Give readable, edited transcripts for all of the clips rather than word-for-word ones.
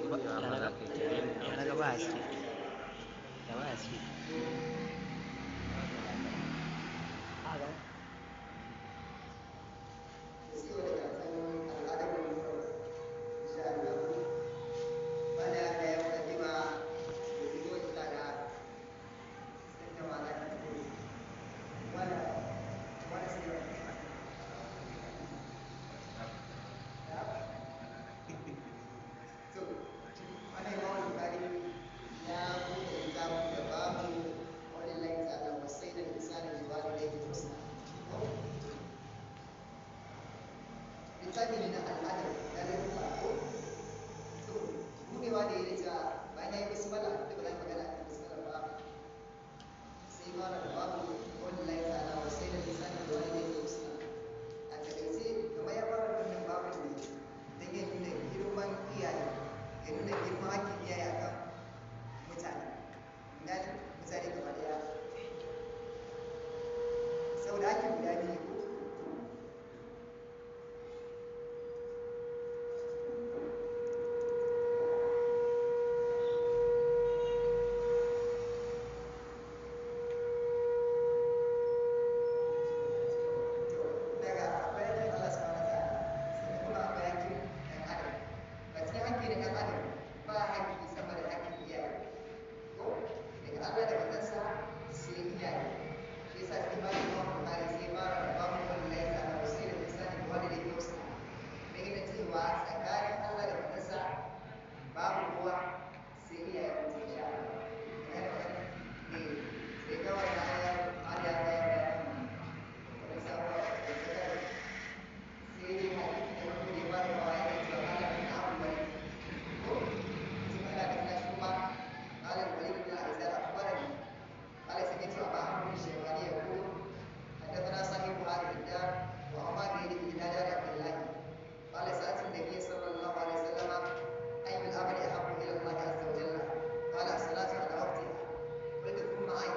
Ya na ga ba haske. Ya ba haske. A ga. Sai da karatun al'adar mufrad insha Allah. Bada ya kai mukaddima da biyo ila da sai ma da wala wala sai to wannan Imam Bukhari ya buɗe littafin da babu walillahi ta'ala wasaina al-insana bi walidayhi husna. Littafi ne na al'adar na lalluka ko to buɗewa da ya da bayan ya yi basmala da ba za mu magana akan basmala ba, sai fara da babu walillahi ta'ala wasaina al-insana bi walidayhi husna. A takaice kamar ya fara wannan babu ne don ya nuna girman iyaye, ya nuna girman hakkin iyaye akan mutane, gani mutane gaba daya, saboda hakkin guda biyu ko daga akwai hakkin Allah subhanahu wa ta'ala, sannan kuma akwai hakkin ɗan adam. Ba cikin hakki na ɗan adam ba hakki sama da hakkin iyaye ko daga Allah da manzansa sai iyaye. Shi yasa sai ba Imam Bukhari sai fara da babu wallahi ta'ala wasai da insani bi walidayhi husna, dan yana cewa tsakanin Allah da manzansa babu kowa sai iyaye mutum insha Allah. Ina da magana ne sai kawai na ayar ayar ayar wani sabuwa da ta sai dai hadisi da farko da ya fara kawo yana cewa qala ibn Abu Walid ko sai qala ibn Shuba qala al-Walid ibn Aizar akhbarani qala sami'tu Aba Amr al-Shaybani yaqulu حدثنا صاحب هذه الدار وأما بيده إلى دار عبد الله قال سألت النبي صلى الله عليه وسلم أي الأمر أحب إلى الله عز وجل؟ قال الصلاة على وقتها. قلت ثم أي؟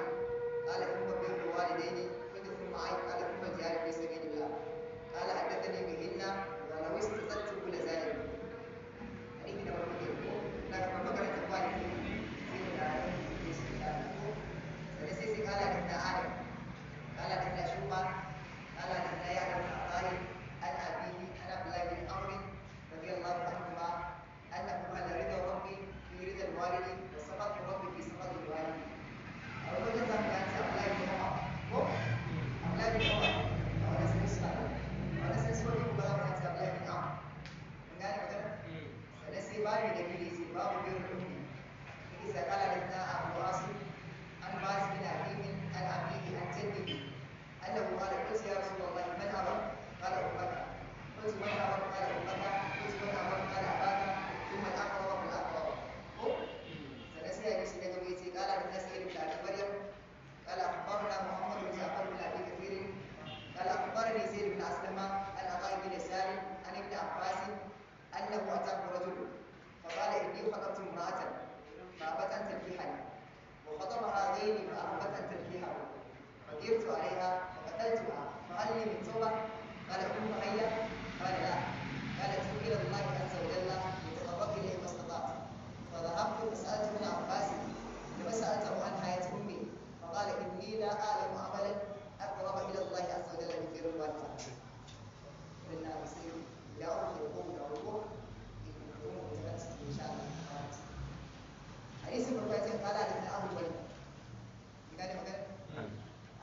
قال ثم بر الوالدين. قلت ثم أي؟ قال ثم الجهاد في سبيل الله. قال حدثني بهن ولو استزدته لزادني. حديث da farko ke ko na kamar makarantar kwani sai mu da shi insha Allah ko sai sai sai kala da Adam قال حدثنا شعبة قال حدثنا يعلى بن عطاء عن أبيه عن عبد الله بن عمرو رضي الله عنهما أنه قال رضا ربي في رضا الوالد وسخط ربي في سخط الوالد. أو وجد كان عبد الله بن عمر هو عبد الله بن عمر أو ناس نسمع أو ناس نسمع يقول عن عبد الله بن عمر من قال مثلا سنسي باري دليل باب بر الأم. إذا قال حدثنا أبو عاصم عن باز بن حكيم عن أبيه عن جده أنه قال قلت يا رسول الله من أبر؟ قال أمك. قلت من أبر؟ قال أمك. قلت من أبر؟ قال أباك. ثم الأقرب فالأقرب. سنسي حديث النبي قال حدثنا سعيد بن أبي مريم قال أخبرنا محمد بن جعفر بن أبي كثير قال أخبرني زيد بن أسلم عن عطاء بن يسار عن ابن عباس أنه أتاه رجل فقال إني خطبت امرأة فأبت أن تنكحني وخطبها غيري فأبت أن تنكحه فغيرت عليها فقتلتها فهل لي من توبة؟ قال أم هيا؟ قال لا. قال تب إلى الله عز وجل وتقرب إليه ما استطعت. فذهبت فسألت ابن عباس لما سألته عن حياة أمي فقال إني لا أعلم عملا أقرب إلى الله عز وجل من بر الوالدة. قلنا يصير لا أخي أقوم إن شاء الله. Hadisin farko ya ce qala hadithna Abu Walid. Kin gane magana?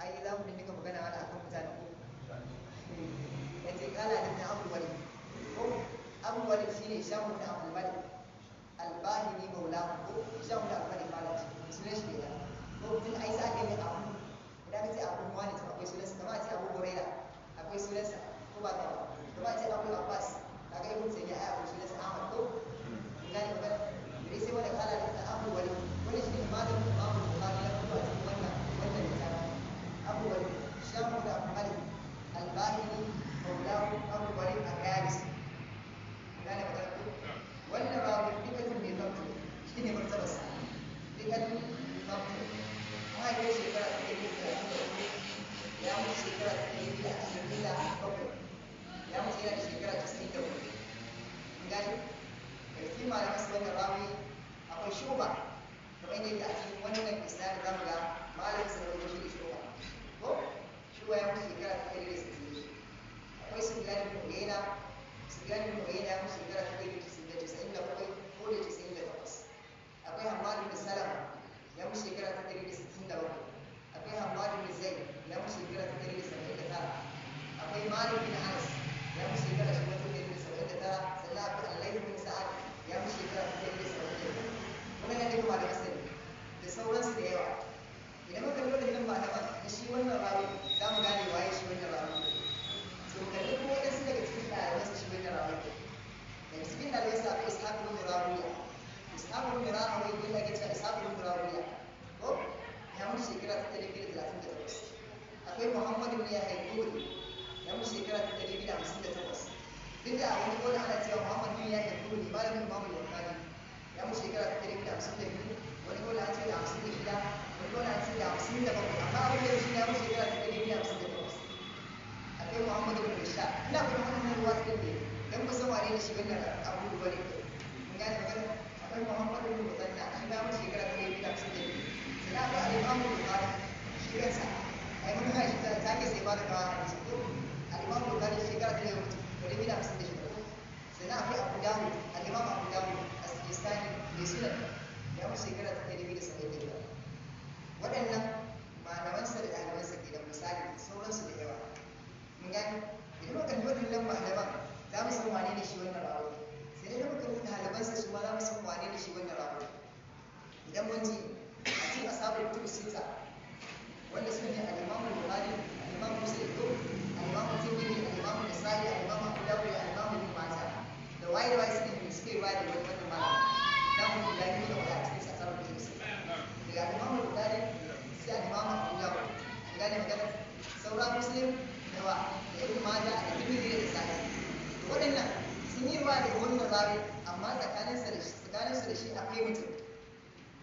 Ai za mu dinga magana wani akan mutanen ko. Ya ce qala hadithna Abu Walid. Ko Abu Walid shine Hisham ibn Abdul Malik Al-Bahili maulahu ko Hisham ibn Abdul Malik malam sunan shi kenan. Ko mutum ai sa ake mai abu. Idan ka ce Abu wani to akwai sunansa, kamar a ce Abu Huraira akwai sunansa ko ba ka ba. Kamar a ce Abu Abbas kaga Ibn Taymiyyah ai akwai sunansa Ahmad ko. Kin gane magana? Jadi sai wani kala da Abu Walid wani shi ne malamin Imam Bukhari ya fito a cikin wannan littafi. Abu Walid Hisham ibn Abdul Malik Al-Bahili maulahu Abu Walid Al-Qayalisi. Gane magana ko? Wannan rawi dikatun ne zabtu shine martabarsa. Dikatun zabtu. An haife shekara ta 134 ya mutu shekara ta 127 ya mutu yana da shekara 94. wannan rawi akwai Shuba, kamar yadda yake a cikin wannan isnadin zamu ga malamin sa da shi ne Shuba. Ko Shuba ya mutu shekara ta 160. Akwai Sufyan bin Uyayna. Sufyan bin Uyayna ya mutu shekara ta 197 ko da 98. Akwai Hammad bin Salama ya mutu shekara ta 167. Akwai Hammad bin Zaid ya mutu shekara ta 179. Akwai Malik bin Anas ya mutu shekara shi wata 179. Sannan akwai Al-Layth bin Sa'ad ya mutu shekara ta 172. Wannan ne kuma da masani da sauransu da yawa. Idan muka lura da nan malaman da shi wannan rawi, za mu gane waye shi wannan rawi. To kalli kuma waɗansu daga cikin ɗalibansa shi wannan rawi. Daga cikin ɗalibansa akwai Ishaq bin Rawiya. Ishaq bin Rawiya, wanda ake cewa Ishaq bin Rawiya ko, ya mutu shekara ta 238. Akwai Muhammad bin Yahya Duri, ya mutu shekara ta 258. Duk da a wani kawai ana cewa Muhammad bin Yahya Duri malamin Imam Bukhari ya mutu shekara ta 252, wani kawai an ce da 56, wani kawai an ce da 57, amma abin da shi ya mutu shekara ta 258. Akwai Muhammad bin Bashar. Ina kuma wannan ruwa ɗin ne dan ba san wane ne shi wannan Abu Bakar ne. Mun gane magana. Akwai Muhammad bin Musanna, shi ma mutu shekara ta 252. Sannan akwai Al-Imam Bukhari shi kansa, ai mun ga shi ta take sai ba da kawo hadisi ko Al-Imam Bukhari shekara ta 256. Sannan akwai Abu Dawud, Al-Imam Abu Dawud As-Sijistani mai sunan, ya mutu shekara ta 275. Waɗannan malamansa da ɗalibansa ke da misali, sauransu da yawa. Mun gane? Idan muka kalli waɗannan malaman, za mu san wane ne shi wannan rawi. Sai dai muka kalli ɗalibansa su ma, za mu san wane ne shi wannan rawi. Idan mun ji a cikin ashabul kutub sita, wanda su ne al-Imam Bukhari, al-Imam Muslim, al-Imam Tirmidhi, al-Imam Nasa'i, al-Imam Abu Dawud, al-Imam Ibn Majah, da waye da waye suke suke ruwaya da wannan malam, za mu guda biyu da wani a cikin ashabul kutub sita. Daga al-Imam Bukhari sai al-Imam Abu Dawud. Mun gane magana? Saura Muslim da wa da Ibn Majah da Tirmidhi da Nasa'i. Waɗannan sun yi ruwa da wannan rawi, amma tsakaninsu da shi akwai mutum,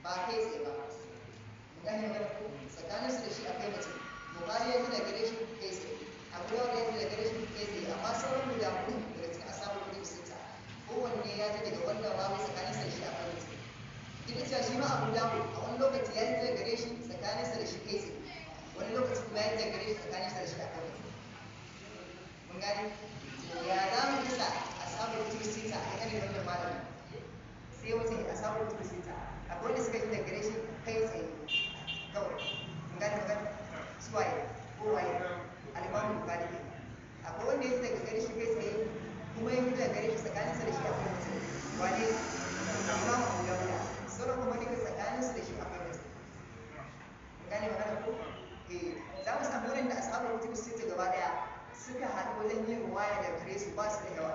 ba kai tsaye ba. Mun gane magana ko? Tsakaninsu da shi akwai mutum. Bukhari ya ji daga gare shi kai tsaye, Abu Dawud ya ji daga gare shi kai tsaye, amma sauran guda huɗu daga cikin ashabul kutub sita, kowanne ya ji daga wannan rawi, tsakaninsa da shi akwai mutum. Duk da cewa shi ma Abu Dawud a wani lokaci ya ji daga gare shi tsakaninsa da shi kai tsaye, wani lokaci kuma ya ji daga gare shi tsakaninsa da shi akwai mutum. Mun gane? Ya za mu kisa ashabul kutub sita a kan wannan malamin? Sai wace ashabul kutub sita akwai wanda suka ji daga gare shi kai tsaye kawai. Mun gane magana? Su waye ko waye? Al-Imam Bukhari ke. Akwai wanda ya ji daga gare shi kai tsaye kuma ya ji daga gare shi tsakaninsa da shi akwai mutum. Wane? Imam Abu Dawud. Sauran kuma duka tsakaninsu da shi akwai mutum. Mun gane magana ko? Eh, za mu samu wurin da ashabul kutub sita gaba daya suka haɗu wajen yin ruwaya da gare su ba su da yawa.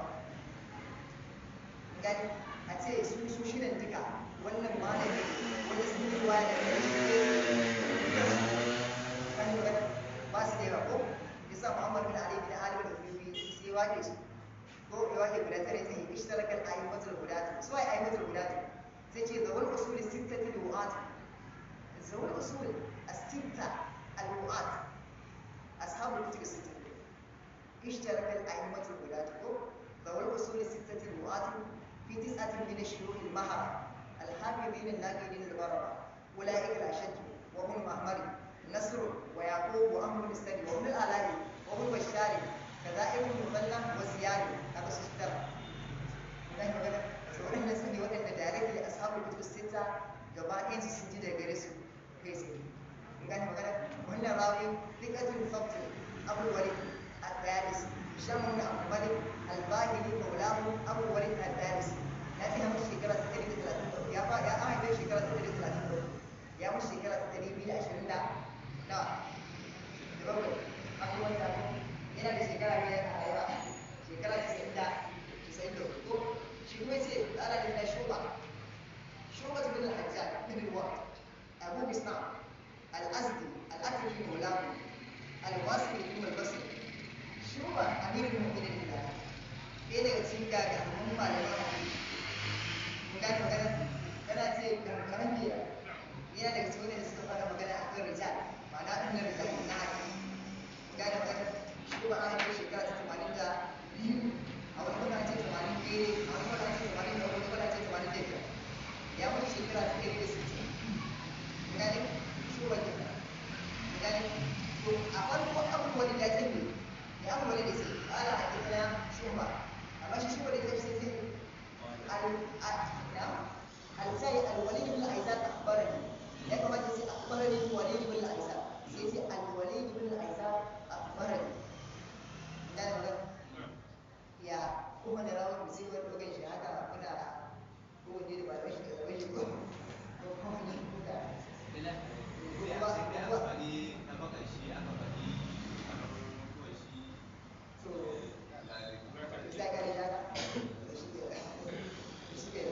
Gani a ce su su shidan duka wannan malami wanda sun yi ruwaya da gare shi kan magana ba su da yawa ko? Yasa Muhammad bin Ali bin Ali bin Kufi sai wake su ko ya wake guda tare ta yi ishtarakal a'immatul hudatu. Su ai a'immatul hudatu? Sai ce zawul usul sittati lu'at, zawul usul as-sitta al-lu'at, ashabul kutub sitta. اشترك الأئمة الولاة ذوي الأصول الستة الرؤاة في تسعة من الشيوخ المهرة الحافظين الناقلين البررة، أولئك الأشد وهم المهمري نصر ويعقوب وأمر السري وابن العلاء وابن بشار كذا ابن المثنى وزياد. هذا ستة waɗannan su ne waɗanda directly ashabul kutub sita gaba ɗayan su sun ji daga gare su kai tsaye. Mun gane magana? Wannan rawi thiqatul fabt Abul Walid الثالث، هشام بن عبد الملك الباهلي مولاه ابو الوليد الثالث. ya ce ya mutu shekara ta 133, ya fa ya an haife shekara ta 133, ya mutu shekara ta 220 da nawa? Da bakwai. An wanda yana da shekara biyar a rayuwa, shekara 96. Al sai al-Walid ibn al-Aizar akhbarani, ya kamata sai akhbarani Walid ibn al-Aizar, sai ce al-Walid ibn al-Aizar akhbarani. Ina da magana ya kuma da rawar sai wani dogon shi haka muna kowanne da ba shi da shi ko kuma ne kuka sai aka faɗi tabakar shi, aka faɗi kamar mutuwar shi. To sai ka riga ka shi ke shi ke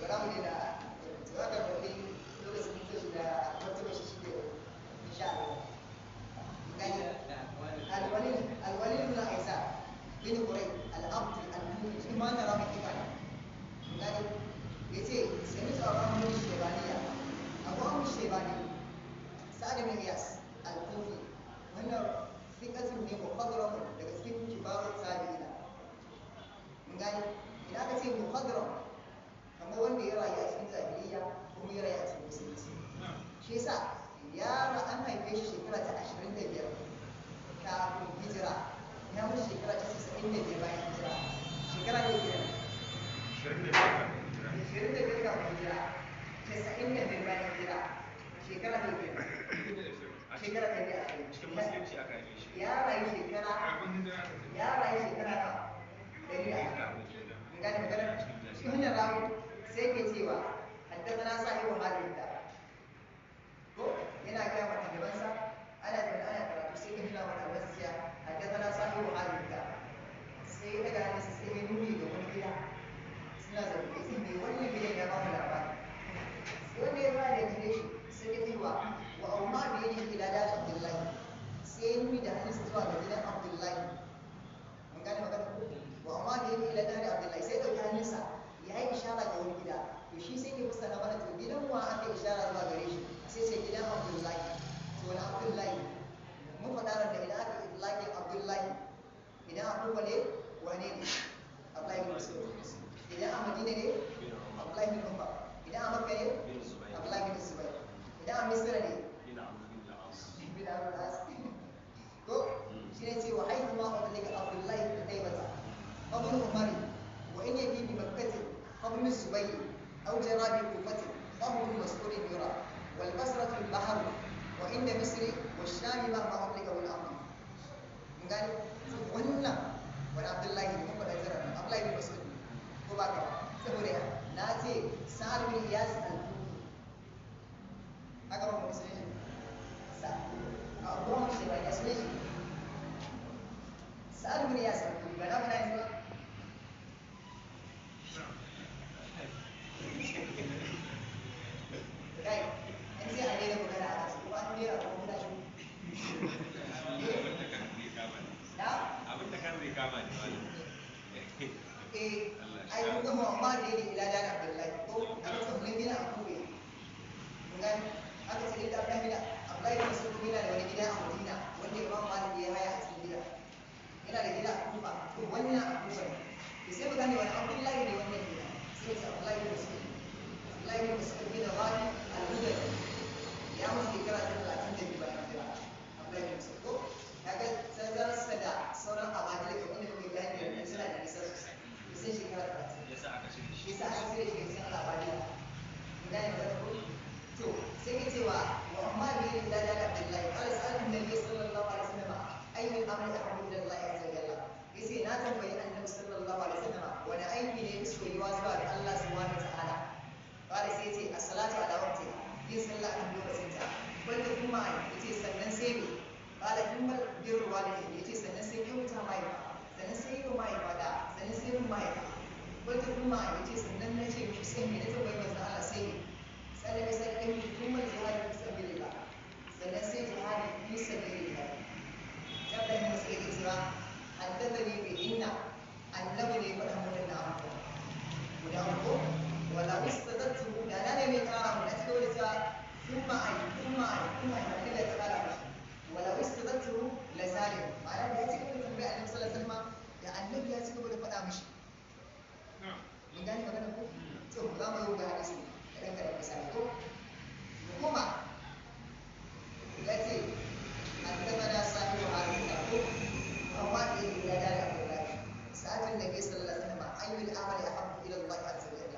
bara mu ne da to aka faɗi lokacin mutuwar shi da mutuwar shi shi ke insha Allah. Gani الوليد بن عيسى بن قريب العبد المؤمن، shi ma na ramin kifa ne. Gani yace sami abu amr shebaniya, Abu Amr Shebani Sa'ad bin Iyas al-Kufi, wannan thiqatun ne mukhadram daga cikin kibarut tabi'ina. Mun gani idan aka ce mukhadram, kamar wanda ya rayu a cikin jahiliya kuma ya rayu a cikin musulunci. Shi yasa yara an haife shi shekara ta 25 kafin hijira, ya mutu shekara ta 95 bayan hijira. Shekara ne kenan? 25 kafin hijira, 95 bayan hijira, shekara ne kenan? Shekara 120. Cikin musulunci aka haife shi. Ya rayu shekara, ya rayu shekara nawa? 120. Mun gane maganar? Shi wannan rawi sai ke cewa haddathana sahibu hadhihi dar, ko yana gaya wa ɗalibansa, ana zaune ana karatu, sai ka nuna wa ɗalibansa cewa haddathana sahibu hadhihi dar, sai ya daga hannunsa sai ya nuni ga wani gida suna zaune, ya ce mai wannan gidan ya ba mu labari. Sai wanda ya fara da gare shi sai ya cewa wa amma bi yadihi ila dar Abdullahi, sai ya nuni da hannunsa zuwa ga gidan Abdullahi. Mun gane magana ko? Wa amma bi yadihi ila dar Abdullahi, sai ya ɗauki hannunsa ya yi ishara ga wani gida. To shi sai ke fassara mana, to gidan wa aka ishara zuwa gare shi? Sai ce gidan Abdullahi. To wani Abdullahi? Mun faɗa da idan aka itlaqin Abdullahi, idan a Kufa ne wane ne? Abdullahi bin Mas'ud. Idan a Madina ne? Abdullahi bin Umar. Idan a Makka ne? Abdullahi bin Zubair. Idan a Misra ne? Bin Amr al-As. Ko shi ne ce wa haythu ma utlika Abdullahi bin Taybata qabl Umar, wa in yabi bi Makkah qabl Zubair aw jara bi Kufati qabl Mas'ud yura, wal Basratu al-bahr wa inda Misri wa Sham mahma utlika wal amr. Mun gane wannan? Wani Abdullahi ne mun faɗa jira? Abdullahi bin Mas'ud ko ba ka? Saboda na ce Sa'ad bin Iyas al-Kufi haka ba mu musulunci sa Abu Amr Shebani ya sunan shi Sa'ad bin Iyas al-Kufi, ba na faɗa yanzu ba. Kai an sai a daina magana a kasu kuma an daina kuma muna shi. Na? Abin da kan zai kama ne malam. Eh, ai kun gama, amma da yake ila da Abdullahi ko aka ce mun gina a Kube. Mun gani aka ce inda Abdullahi bin Abdullahi bin Mas'ud yana da wani gida a Madina wanda Imam Malik ya haya a cikin gida. Yana da gida a Kufa, to wannan a Kufa ne. To sai mu gane wani Abdullahi ne wannan gida. Sai mu ce Abdullahi bin Mas'ud. Abdullahi bin Mas'ud bin Rafi al-Hudari. Ya mutu shekara ta 32 bayan hijira. Abdullahi bin Mas'ud ko? Kaga tazararsa da sauran abadila kamar da muke bayani yanzu suna da nisa sosai. Kusan shekara 30. Yasa aka cire shi. Yasa aka cire shi daga cikin al'abadila. Mun gane magana ko? To sai ke cewa wa amma bi ila da Abdullahi qala sa'altu nabiy sallallahu alaihi wasallam ayyu al-amri ahabbu ila Allah azza wa jalla. Yace na tambayi annabi sallallahu alaihi wasallam wani aiki ne yafi soyuwa zuwa ga Allah subhanahu wa ta'ala. Qala sai yace as-salatu ala waqtiha, yin sallah a lokacin ta. Wanda kuma ai yace sannan sai me? Qala thumma birru walidayni, yace sannan sai kyauta mahaifa, sannan sai yi wa mahaifa da, sannan sai bin mahaifa. Wanda kuma yace sannan na ce mishi sai me? Na tambayi manzon Allah sai me? Sannan ya sake mishi thumma jihadi fi sabilillah, sannan sai jihadi fi sabilillah. Tabbata ne sai yake cewa haddathani bi inna annabi ne faɗa mun wannan abu guda uku, wala ustadattu da na ne mai kara mu na cigaba da cewa thumma ai thumma ai thumma ai annabi ya kara mishi wala ustadattu la zalim, ma'ana da ya ci gaba da tambaya annabi sallallahu alaihi wasallam, da annabi ya ci gaba da faɗa mishi. Mun gane magana ko? To za mu yi ga hadisi kaɗan kaɗan misali ko mu koma. Ya ce حدثنا صاحب هذا الكتاب وهو إلى دار عبد الله سألت النبي صلى الله عليه وسلم أي العمل أحب إلى الله عز وجل.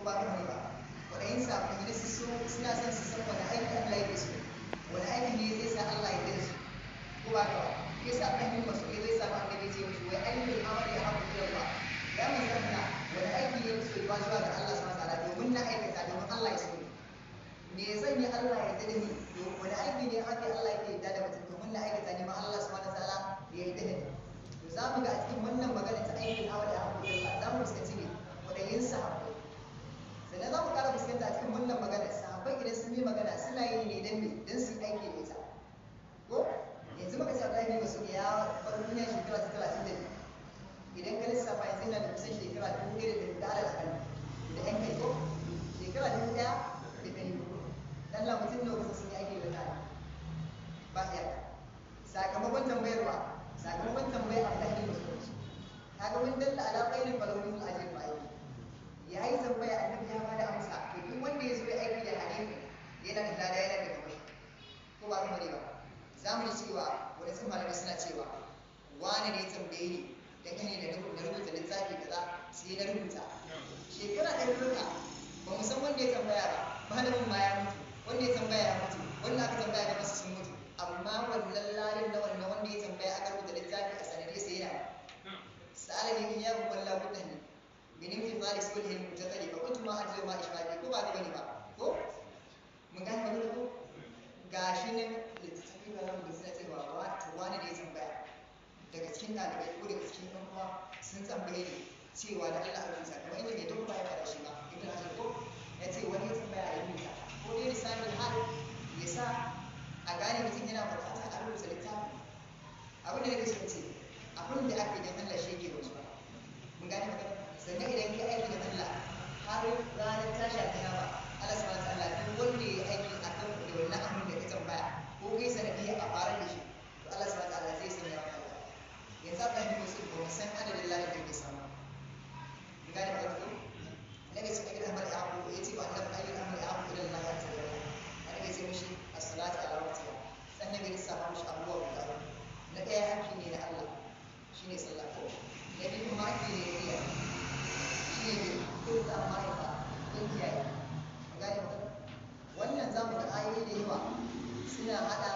Ko ba ka ba? Kwaɗayin sahabbai ne su so suna son su san wani aiki Allah yake so, wani aiki ne zai sa Allah ya yarda da su. Ko ba ka ba? Shi yasa Abdullahi bin Mas'ud zai samu annabi ce mishi wai ayyul amali ahabbu ila Allah. Ya manzon Allah, wani aiki ne so ba zuwa ga Allah subhanahu wa ta'ala domin na aikata domin Allah ya so ni. Me zan yi Allah ya yarda da ni? Wani aiki ne ake Allah yake yarda da mutum domin na aikata ne ma Allah subhanahu wa ta'ala ya yarda da ni. To za mu ga a cikin wannan magana ta ayyul amali ahabbu ila Allah za mu fuskanci ne kwaɗayin sahabbai. Sannan za mu ƙara fuskanta a cikin wannan magana sahabbai idan sun yi magana suna yi ne don me? Don su yi aiki da ita. Ko? Yanzu muka ce Abdullahi bin Mas'ud ya bar duniya shekara ta 32. Idan ka lissafa yanzu yana da kusan shekara 1400 alal akalli da ƴan kai ko? Shekara 1400. Dan Allah mutum nawa kusan sun yi aiki da wata ba iyaka. Sakamakon tambayarwa, sakamakon tambayar Abdullahi bin Mas'ud. Kaga mun dalla ala khairin falahu mithlu ajri fa'ili. Ya yi tambaya annabi ya bada amsa, to duk wanda ya zo ya aiki da hadisi yana da lada yana da kamashi. Ko ba kuma ne ba? Za mu ji cewa wani sun malamai suna cewa wane ne ya tambaye ni dangane da na rubuta littafi kaza sai na rubuta. Shekara ɗari duka ba mu san wanda ya tambaya ba, malamin ma ya mutu, wanda ya tambaya ya mutu, wanda aka tambaya da masu sun mutu, amma wannan ladan na wannan wanda ya tambaya aka rubuta littafi a sanadiyar sai yana. Sa'alani iyyahu wallahu mutahni min imtithali sulhil mumtathali fa kuntu ma ajri ma ishfaqi. Ko ba ka bane ba? Ko mun gane magana ko? Gashi nan littattafai ba za mu ga suna cewa to wane ne ya tambaya daga cikin ɗalibai ko daga cikin ɗan uwa sun tambaye ni cewa da Allah a rubuta, kamar inda mai duk ba ya faɗa shi ba Ibn Hajar ko ya ce wani ya tambaya a rubuta ko dai lisanin hal ya sa a gane mutum yana buƙatar a rubuta littafin. Abin da nake so in ce abin da aka yi don Allah shi yake wanzuwa. Mun gane magana? Sannan idan ka aiki da Allah har ranar tashi alkiyama Allah subhanahu wa ta'ala duk wanda ya aiki akan da wannan abin da ka tambaya ko kai sanadiyya a farar da shi to Allah subhanahu wa ta'ala zai sanya maka albarka. Yanzu Abdullahi bin Mas'ud ba mu san adadin ladan da yake samu. Mun gane magana ko? Annabi ya ce ayyul amali ahabbu, ya ce wa annabi ayyul amali ahabbu ila Allah azza wa jalla. Annabi ya ce mishi as-salatu ala waqtiha. Sannan ya lissafa mishi abubuwa guda uku. Na ɗaya hakki ne na Allah shine sallah ko. Na biyu kuma hakki ne na iyaye shine ne kirta mahaifa ɗin iyaye. Mun gane magana? Wannan za mu ga ayoyi da yawa suna haɗa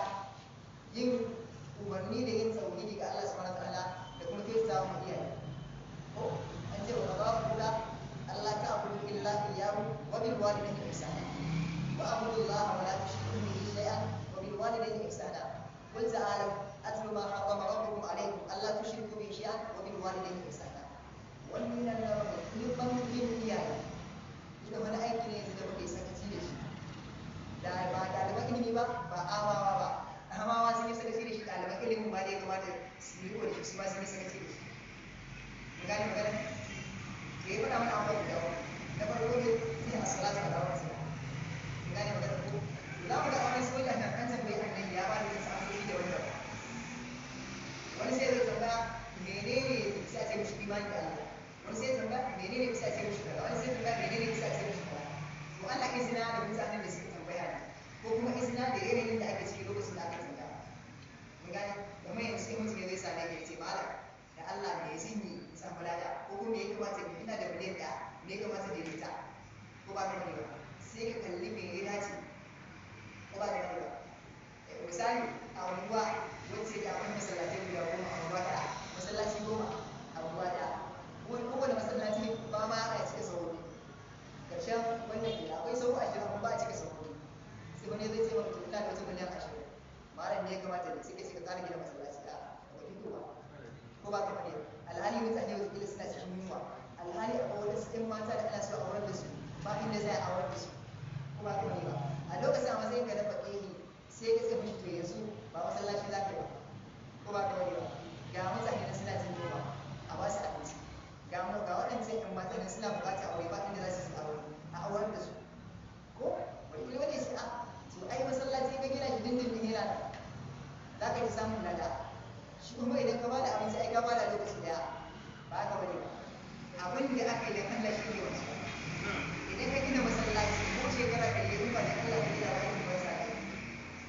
yin umarni da yin tauhidi ga Allah subhanahu wa ta'ala da kuma kyautata wa iyaye. Ko an ce wa qadara rabbuka alla ta'budu illa iyyahu wa bil walidayni ihsana wa a'budu Allaha wa la tushriku bihi shay'an wa bil walidayni ihsana qul ta'alu atlu ma harrama rabbukum alaykum alla tushriku bihi shay'an wa bil walidayni ihsana. Wannan yana nuna maka girman yin iyaye. Ita wani aiki ne yanzu da muke sakaci da shi. Da ba ɗaliban ilimi ba, ba amawa ba. Amawa sun yi sakaci da shi, ɗaliban ilimin ba da ya kamata su yi riko da shi, su ma sun yi sakaci da shi. Mun gane magana? To ya faɗa mana abubuwa guda uku. Na farko ne shi ne as-salatu ala waqtiha. Mun gane magana ko? To za mu ga wani soja nan an tambayi annabi ya ba da wasu amsoshi da wani daban. Wani sai zai tambaya menene sai a ce mishi imani da Allah. Wani sai tambaya menene bisa ce mishi kaza, wani sai tambaya menene bisa ce mishi kaza. To Allah izina da mutanen da suka tambaya ne ko kuma izina da yanayin da ake ciki lokacin da aka tambaya. Mun gane? Kamar yanzu sai mutum ya zai same ka ya ce malam da Allah me zan yi in samu lada ko kuma me ya kamata in yi ina da miliyan ɗaya me ya kamata in yi ta ko ba ka bane ba. Sai ka kalli me ya dace ko ba ka bane ba. Misali a unguwa wacce da akwai masallatai guda 10 a unguwa ɗaya, masallaci 10 a unguwa ɗaya. Kowane masallaci ba ma a cika sauro. Ƙarshen wannan ke akwai sauro 20 amma ba a cika sauro. Sai wani zai ce maka to ina da wata miliyan 20. Malam me ya kamata ne? Sai ka ce ka ƙara gina masallaci a ba ka ba. Ko ba ka bane? Alhali mutane wataƙila suna cikin yunwa. Alhali akwai wasu ƴan mata da ana so a aurar da su ba inda za a aurar da su. Ko ba ka bane ba? A lokacin a matsayin ka na faƙihi sai ka ce mishi to yanzu ba masallaci za ka yi ba. Ko ba ka bane ba? Ga mutane nan suna jin yunwa a ba su abinci. Ga waɗancan ƴan matan nan suna buƙatar aure ba inda za su yi aure a aurar da su. Ko wataƙila wani ya ce a to ai masallaci ka gina shi dindindin yana nan za ka ji samun lada. Shi kuma idan ka bada abinci ai ka bada lokaci ɗaya ba haka bane ba. Abin da aka yi don Allah shi ne wanzuwa. Idan ka gina masallaci ko shekara ɗari in ba don Allah ka gina ba aikin banza ne.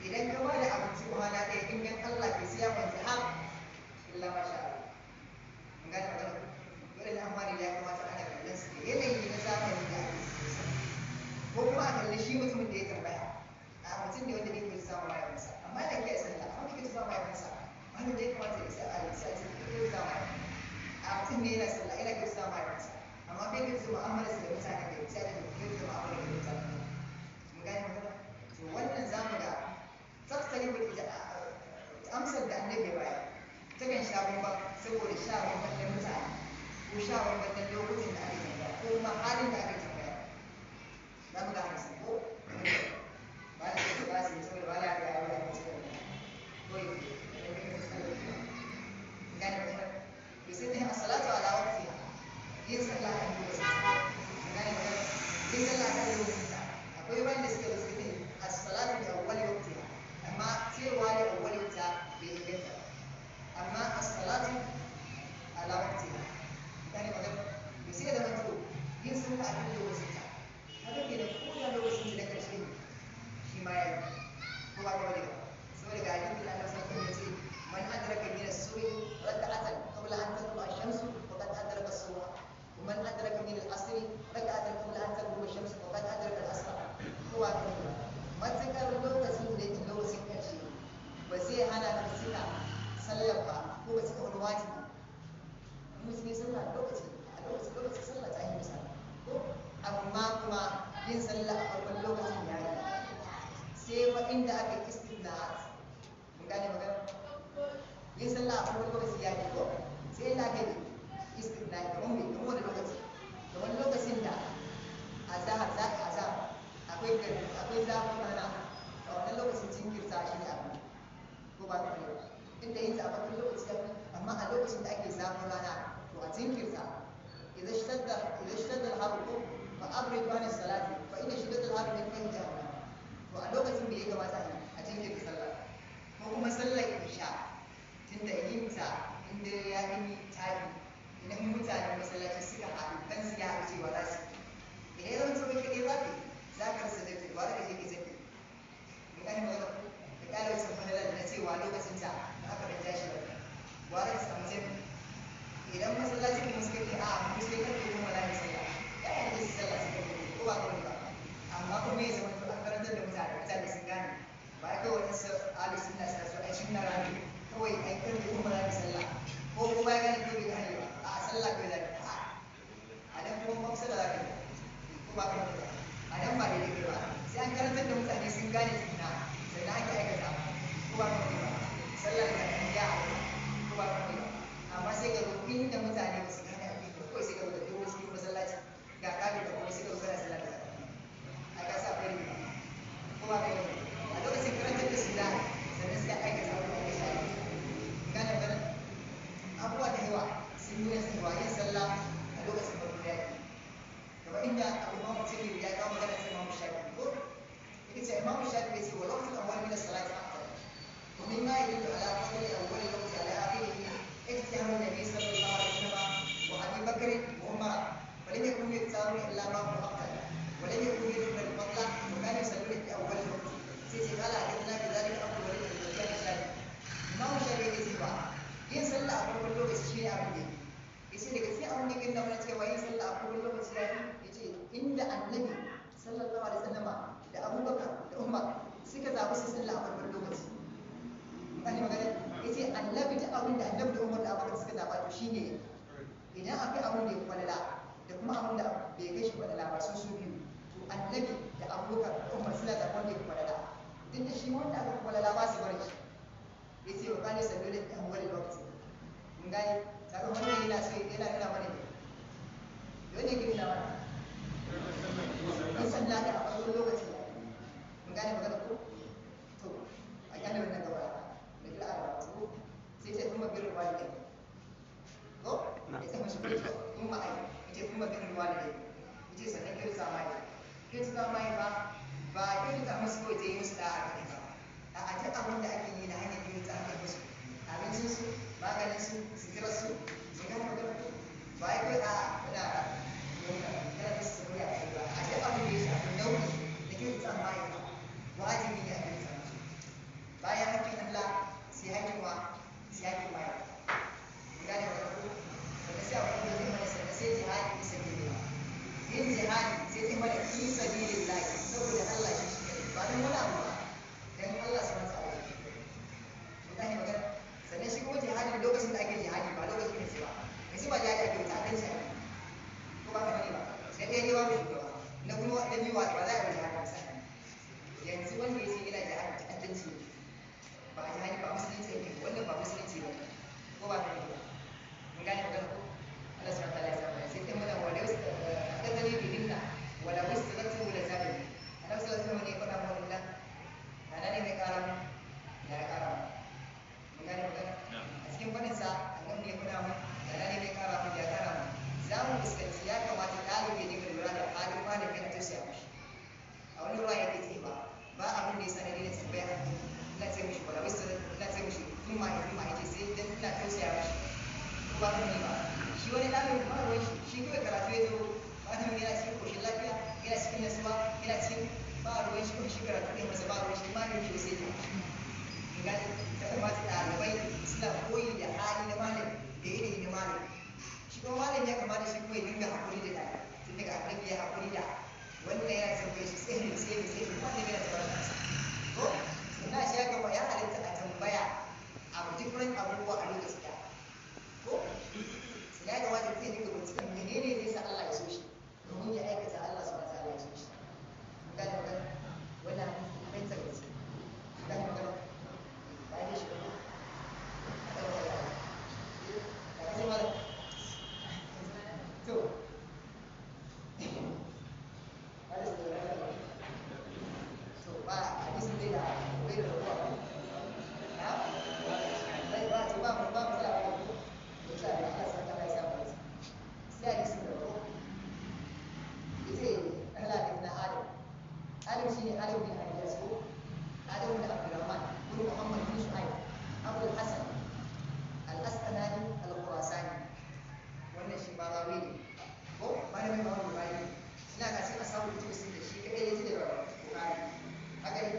Idan ka bada abinci kwana ɗaya in don Allah ka siya wanzu har illa masha Allah. ne yana sallah yana kyautata mahaifinsa amma bai kyautata mu'amalarsa da mutanen gari, sai aka kyautata mu'amalar da mutanen gari. Mun gane magana? To wannan za mu ga taktalibu amsar da annabi ya bayar takan sha bamban saboda sha bamban na mutane ko sha bamban na lokutan da aka tambaya ko kuma halin da aka tambaya. Za mu ga hadisin ko ba da su ba su yi saboda ba da ga yawa da cikin ko yi da kai ka tsaya gane magana? To sai ta as-salatu ala waqtiha, yin sallah kan lokacin ta. Gane magana? Yin sallah kan lokacin ta, akwai wanda suka zo suka ce as-salatu bi awwali waqtiha, amma cewa da awwali waqtiha bai inganta ba, amma as-salatu ala waqtiha. Gane magana? To sai da manto yin sallah akan lokacin ta, haka kenan ko da lokacin ta na karshe ne shi ma yayi, ko ba ka bane ba? Saboda ga hadisi da Annabi sallallahu alaihi wasallam ya ce man adraka min as-subhi rak'atan qabla an tatlu'a ash-shamsu faqad adraka as-subha, wa man adraka min al-'asri rak'atan qabla an taghruba ash-shamsu faqad adraka al-'asra. Ko ba ka bane ba? Matukar lokacin da yake lokacin karshe ba zai hana ka cika sallar ba ko ba cika wani wajibi, mutum ya sallah lokaci a lokacin lokacin sallah ta yi misali ko, amma kuma yin sallah a farkon lokacin ya yi, sai fa inda aka yi istina'at. Mun gane magana? Yin sallah a farkon lokaci ya yi ko, sai inda aka yi istina'at, kamar me? Kamar wani lokaci, kamar lokacin da azahar za ka azahar akwai gari akwai zafin rana, a wannan lokacin jinkirta shi ne abu, ko ba ka bane? Inda yin ta a farkon lokaci ya fi, amma a lokacin da ake zafin rana to a jinkirta. Idza ishtadda al-harru fa abridu an as-salati fa inna shiddat al-harri min fahi jahannam. To a lokacin da ya kamata a jinkirta sallah, ko kuma sallar isha, tunda yin ta in dare ya yi tafi, idan mutanen masallaci suka haɗu kan su ya haɗu cewa za su yi, idan ya zama cewa kai kaɗai za ka yi, za ka rasa jami'i, ba za ka je ka jami'i. Mun gane magana ko? Ka ƙara wasu fadalar na cewa lokacin ta da aka ɗan tashi ba, gwara ka samu jami'i. Idan masallacin kuma suka ce a mu sai 10:30 za mu sallah, ya yi da su sallah sai 10:30, ko ba ka wani ba? Amma kuma ya zama to an karantar da mutane, mutane sun gane, ba ya kawai wasu ahlu sunna suna so ai sunna rani kawai ai 10:30 za mu sallah, ko kuma ya gane ko bai gane ba, a sallah kawai za ka a nan kuma mafsada za ka yi, ko ba ka wani ba? A nan ba daidai kai ba, sai an karantar da mutane sun gane tukuna sannan ake aikata, ko ba ka wani ba? Sallah da kan ya ko ba ka wani ba? Amma sai ka zo inda mutane ba su gane addini ba, kawai sai ka zo ka dogo cikin masallaci ga kafin da kuma sai ka zo kana sallah da takalmi, ai ka sa akwai rigima, ko ba ka yi? A lokacin karantar da su za a yi, sannan sai aikata abin da ake sa yi. Gane magana? Abubuwa da yawa sun nuna cewa yin sallah a lokacin farko ya yi, kamar inda abu imamu tirmidhi ya kawo magana ta imamu shafi'i, ko yake cewa imamu shafi'i ya ce wa waqtul awwal min as-salati afdal, wa mimma yadullu ala fadli awwal al-waqti ala akhirih اختيار النبي صلى الله عليه وسلم وابي بكر وعمر، ولم يكن يختارون الا ما هو افضل، ولم يكن يدرون الفضل، وكانوا يصلون في اول الوقت. سيتي قال حدثنا بذلك ابو الوليد البكاري الشافعي. امام الشافعي yake cewa yin sallah a farkon lokaci shine abin da yake, yace daga cikin abin da yake nuna mana cewa yin sallah a farkon lokaci ya fi, yace inda annabi sallallahu alaihi wasallama da abubakar da umar suka zaɓi su sallah a farkon lokaci. Mun gane magana? Yace annabi da abin da annabi da umar da abubakar suka zaɓa to shine, idan akwai abin da ya falala da kuma abin da bai kai shi falala ba su su biyu, to annabi da abubakar da umar suna zaɓar da ya falala, duk da shi wanda aka falala ba su barin shi. Yace wa kana sallu da awwal waqti. Mun gane? Kaga wannan yana so yana nuna mana ne, dole ne nuna mana yin sallah da a farkon lokaci. Mun gane magana ko? To a kyale wannan gaba da kira a ko sai ce kuma birrul walidai, ko ya ce mashi kuma ai yace kuma birrul walidai, yace sannan kyautata mai, kyautata mai ba ba kyautata musu ko je musu da'a kaɗai ba, a duk abin da ake yi na hanyar kyautata ake musu, abincin su, maganin su, suturar su. Mun gane magana ko? Ba ya kai a kuna kana musu sauri a kai ba, a duk abin da ya shafi nau'i da kyautata mai wajibi ne a kyautata musu. Bayan hakkin Allah sai hakkin wa? Sai hakkin mahaifa. Mun gane magana ko? Sannan sai abu da zai mana, sannan sai jihadi fi sabilillah. Yin jihadi sai zai mana fi sabilillah, saboda Allah shi shi kadai, ba don wani abu ba, dan Allah subhanahu wa ta'ala shi kadai. Mun gane magana? Sannan shi kuma jihadi, lokacin da ake jihadi ba lokacin da ba yanzu ba jihadi ake Ba ka ba shi wani ɗalibin ba ruwan shi, shi kawai karatu ya zo, malamin yana cikin koshin lafiya, yana cikin nasuwa, yana cikin ba ruwan shi, kuma shi karatu ne masa ba ruwan shi, malamin shi sai ya in gane. Ya kamata ɗalibai suna koyi da hali na malami da yanayi na malami. Shi kuma malami ya kamata shi kuma ya dinga haƙuri da ɗalibai, tun daga annabi ya haƙuri da wannan, yana tambaye shi sai ne sai ne sai ne, malami yana tambaye shi ko sannan shi ya kama ya halitta a tambaya abu different abubuwa a lokaci ɗaya ko. Sannan ya kamata mutum ya dinga binciken menene zai sa Allah ya so shi domin ya aikata Allah subhanahu wa ta'ala ya so shi. Mun gane magana? Wannan hadisi fahimtar gaske. Mun gane magana? Bayan shi ba ya kace malam to hadisi da to ba hadisin dai da bai da ruwa na bai ba to ba mu ba mu tsaya ba ko insha Allah Allah sa ta ya samu sai hadisin da ko yace Allah da na Adam. Adam shine Adam bin Abi Yasuf, Adam bin Abdurrahman bin Muhammad bin Shu'aib Abu Hassan Al-Asqalani Al-Khurasani. Wannan shi ma rawi ne ko malamin Imam Bukhari. Ina ga cikin ashabu kutubu sun da shi kadai ya ji daga Bukhari. Haka ne,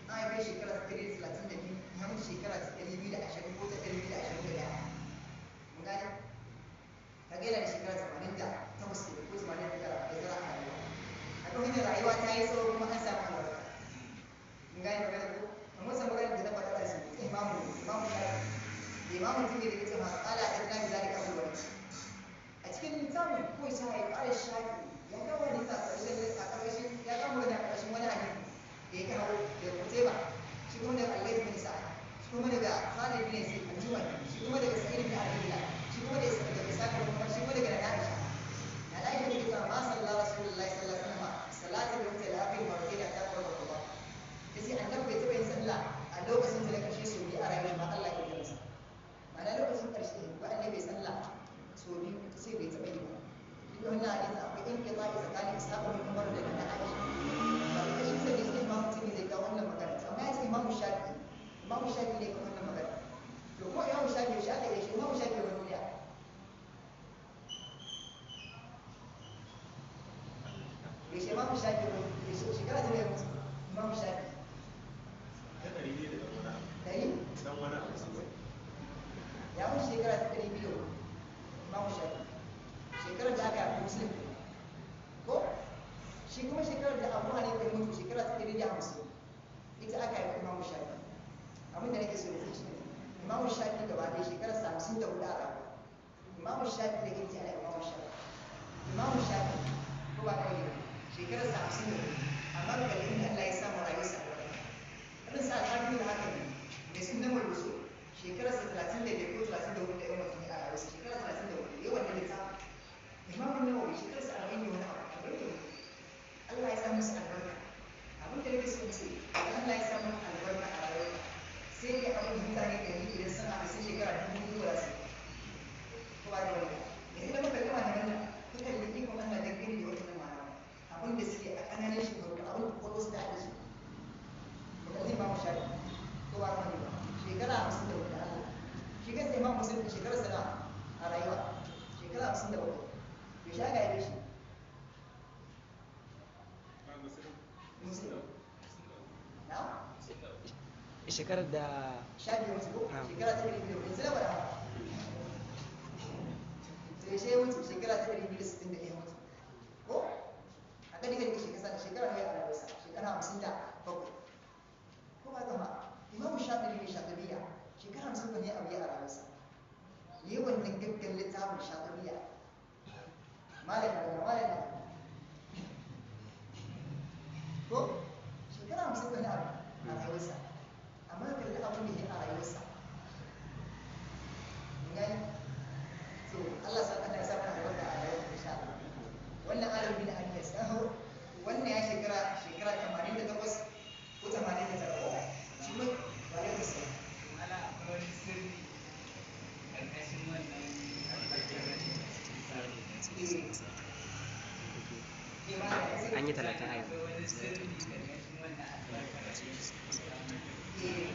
an haife shekara ta 132, ya mutu shekara ta 220 ko ta 221. Mun gane? Kaga yana da shekara 88 kenan ko 89 da tara a rayuwa. Haka wannan rayuwa ta yi tsawo kuma an samu albarka. Mun gane magana ko? Amma san magana da na faɗa da su imamu Shafi. Imamu Tirmidhi ya ce ma qala inna bi zalika Abu Walid. A cikin littafin ko sai ya ƙara Shafi ya kawo hadisi a ƙarshen a ƙarƙashin ya kawo magana a ƙarshen wani hadisi da ya kawo da Qutayba, shi kuma daga Al-Layth bin Sa'ad, shi kuma daga Khalid bin Yazid al-Juhani, shi kuma daga Sa'id bin Abi Hilal, shi kuma daga Ishaq bin Umar, shi kuma daga Nana Aisha. Nana Aisha take cewa ma sallallahu Rasulullahi sallallahu alaihi wasallam salatu bi waqti al-akhir marratayn hatta qala Allah. Tace annabi bai taɓa yin sallah a lokacin da na ƙarshe sau biyu a rayuwar ba Allah ya yi masa. Ma'ana lokacin ƙarshe ba annabi bai sallah sau biyu, sai bai taɓa yi ba. Duk wannan hadisi akwai inqita'i tsakanin Ishaq bin Umar da Nana Aisha. Ba da shi sai da Imam Tirmidhi zai kawo wannan magana. Amma ya ce Imam Shafi'i, Imam Shafi'i ne kawo wannan magana. To ko Imam Shafi'i shi aka yi shi Imam Shafi'i ba duniya. Yaushe Imam Shafi'i ba yaushe shekara ta bai mutu Imam Shafi'i. Ta ɗari ne da ɗan wani abu. Ɗari? Ɗan wani abu sosai. Ya wuce shekara ta 200 Imam Shafi'i. Shekarar da aka haifi Muslim ko? Shi kuma shekarar da Abu Hanifa ya mutu shekara ta 150 ita aka haifi Imam Shafi'i. Abin da nake so da shi ne Imam Shafi'i gaba ɗaya shekarar sa 54 a rayuwa. Imam Shafi'i da kake ana Imam Shafi'i. Imam Shafi'i ko ba kawai ba shekarar sa 54, amma ga kalli inda Allah ya samu rayuwarsa a wurin. Irin sa al'adu da haka ne mai sunan mulmusu shekarar sa 35 ko 34 da yan watanni a rayuwarsa, shekara 34 yawan da littafin. Imam Nawawi shekarar sa 40 ne wani abu albarka ne. Allah ya sa musu albarka. Abin da nake so in ce, idan Allah ya sa mu albarka a rayuwa sai dai abin da mutane ɗari idan sun haɗu sai shekara 2000 ba za su yi. Ko ba da wani ba. Yanzu da muka gama da wannan, ka kalli ikon Allah dangane da waɗannan malaman. Abin da suke a ƙananan shekaru, abin da ƙwaƙwalwarsu ta haɗe su. Ba kalli Imam Shafi ko ba da wani ba. Shekara 54 Allah. Shi kansa Imam Muslim shekarar sa nawa a rayuwa? Shekara 57. Yaushe aka haife shi? Muslim. Na? Shekarar da 12 mutu ko? Na'am. Shekara ta 200 yanzu na faɗa. To yaushe ya mutu? Shekara ta 261 mutu. Ko? A gani gani shekara shekara ne a rayuwarsa? Shekara 57. Ko ba haka ba? Imam Shafi'i ne Shafi'iyya shekara 50 ne a wuya a rayuwarsa. Yi wannan gaggan littafin Shafi'iyya. Malam daga malam daga. Ko? Shekara 50 ne abu a rayuwarsa. Amma kalli abin da ya a rayuwarsa. Mun gani? To Allah sa Allah ya sa mana albarka a rayuwar insha Allah. Wannan Adam bin Abi Yas dan hau wannan ya shekara shekara 88 ko 89 ko shi ma ba ne da sai. Mala akwai wani sirri ƙarƙashin wannan albarkar. Eh ma da sai an yi 30 a Akwai yanzu. wani sirri ƙarƙashin wannan albarkar. Eh